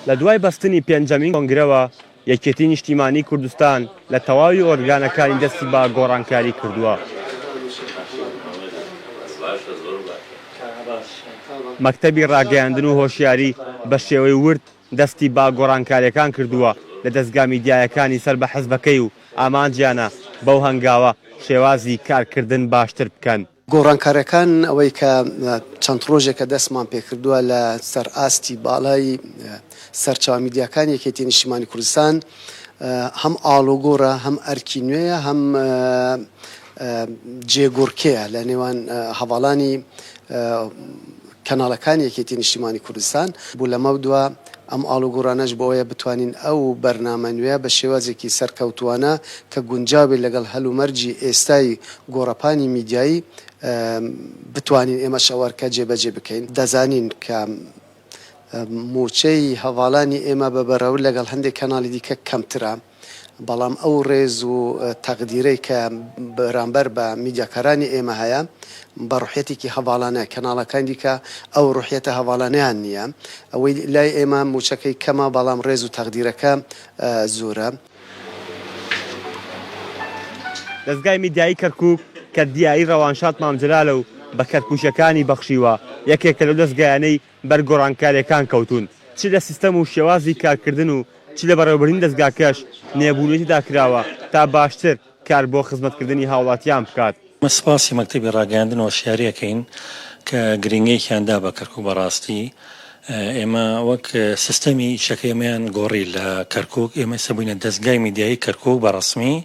لە دوای بەستنی پێنجەمین کۆنگرەوە، یەکێتی نیشتیمانی کوردستان لە تەواوی ئۆرگانەکانی دەستی بە گۆڕانکاری کردووە. مەکتەبی ڕاگەیاندن و هۆشیاری بە شێوەی ورد دەستی بە گۆڕانکارییەکان کردووە لە دەزگا میدیایەکانی سەر بە حزبەکەی و ئامانجیانە بەو هەنگاوە شێوازی کارکردن باشتر بکەن. گۆڕانکارییەکان ئەوەی کە چەند ڕۆژێکە دەستمان پێکردووە لە سەر ئاستی باڵای سەرچاوە میدیاکانی یەکێتی نیشتیمانی کوردستان هەم ئاڵوگۆڕە هەم ئەرکی نوێیە هەم جێگۆڕکێیە لە نێوان هەڤاڵانی کەناڵەکانی یەکێتی نیشتیمانی کوردستان بوو لەمەودوا ئەم ئاڵوگۆڕانەش بۆ ئەوەیە بتوانین ئەو بەرنامە نوێیە بە شێوازێکی سەرکەوتووانە کە گونجاو بێت لەگەڵ هەلومەرجی ئێستای گۆڕەپانی میدیایی بتوانین ئێمەش ئەو ئەرکە جێبەجێ بکەین. دەزانین کە مووچەی هەڤاڵانی ئێمە بە بەراورد لەگەڵ هەندێک کەناڵی دیکە کەمترە، بەڵام ئەو ڕێز و تەقدیرەی کە بەرامبەر بە میدیاکارانی ئێمە هەیە بە ڕوحیەتێکی هەڤاڵانە، کەناڵەکانی دیکە ئەو ڕوحیەتە هەڤاڵانەیان نییە، ئەوەی لای ئێمە مووچەکەی کەمە بەڵام ڕێز و تەقدیرەکە زۆرە. دەزگای میدیایی کەرکوک کە دیاری ڕەوانشاد مام جەلالە و بە کەرکوکیەکانی بەخشیوە، یەکێکە لەو دەزگایانەی بەر گۆڕانکاریەکان کەوتوون، چ لە سیستەم و شێوازی کارکردن و چ لە بەڕێوەبردنی دەزگاکەش نوێبوونەوەی تێدا کراوە تا باشتر کار بۆ خزمەتکردنی هاوڵاتیان بکات. ئێمە سپاسی مەکتەبی ڕاگەیاندن و هۆشیاری ئەکەین کە گرنگیەکیان دا بە کەرکوک بەڕاستی ئێمە وەک سیستەمی ئیشەکە ئێمەیان گۆڕی لە کەرکوک ئێمە ئێستا بووینە دەزگای میدیایی کەرکوک بە ڕەسمی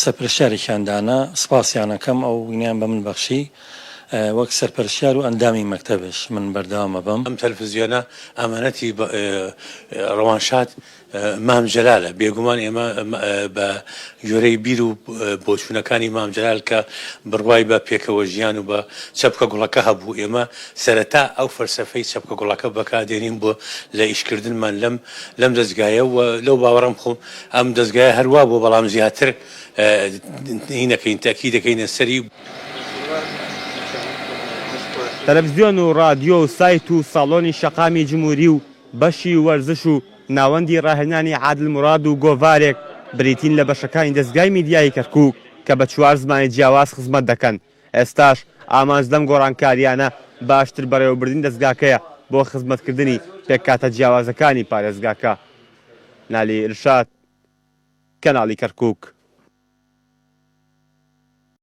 سەرپەرشتیارێکیان دانا سپاسیان ئەکەم ئەو وینەیان بە من بەخشی وەک سەرپەرشتیار و ئەندامی مەکتەبش من بەردەوام ئەبم. ئەم تەلەفزیۆنە ئامانەتی ڕەوانشاد مام جەلالە، بێگومان ئێمە بە گوێرەی بیر و بۆچوونەکانی مام جەلال کە بڕوای بە پێکەوە ژیان و بە چەپکە گوڵەکە هەبوو، ئێمە سەرەتا ئەو فەلسەفەی چەپکە گوڵەکە بەکاردێنین بۆ لە ئیشکردنمان لەم لەم دەزگایە و لەو باوەڕەم خۆم ئەم دەزگایە هەر وا بووە بەڵام زیاتر هی نەکەین تەئکید دەکەینە سەری. تەلەفزیۆن و ڕادیۆ و سایت و ساڵۆنی شەقامی جمهوری و بەشی وەرزش و ناوەندی ڕاهێنانی عادل موراد و گۆڤارێک بریتین لە بەشەکانی دەزگای میدیایی کەرکوک کە بە چوار زمانی جیاواز خزمەت دەکەن، ئێستاش ئامانج لەم گۆڕانکارییانە باشتر بەڕێوەبردنی دەزگاکەیە بۆ خزمەتکردنی پێکهاتە جیاوازەکانی پارێزگاکە. نالی ئیرشاد، کەناڵی کەرکوک.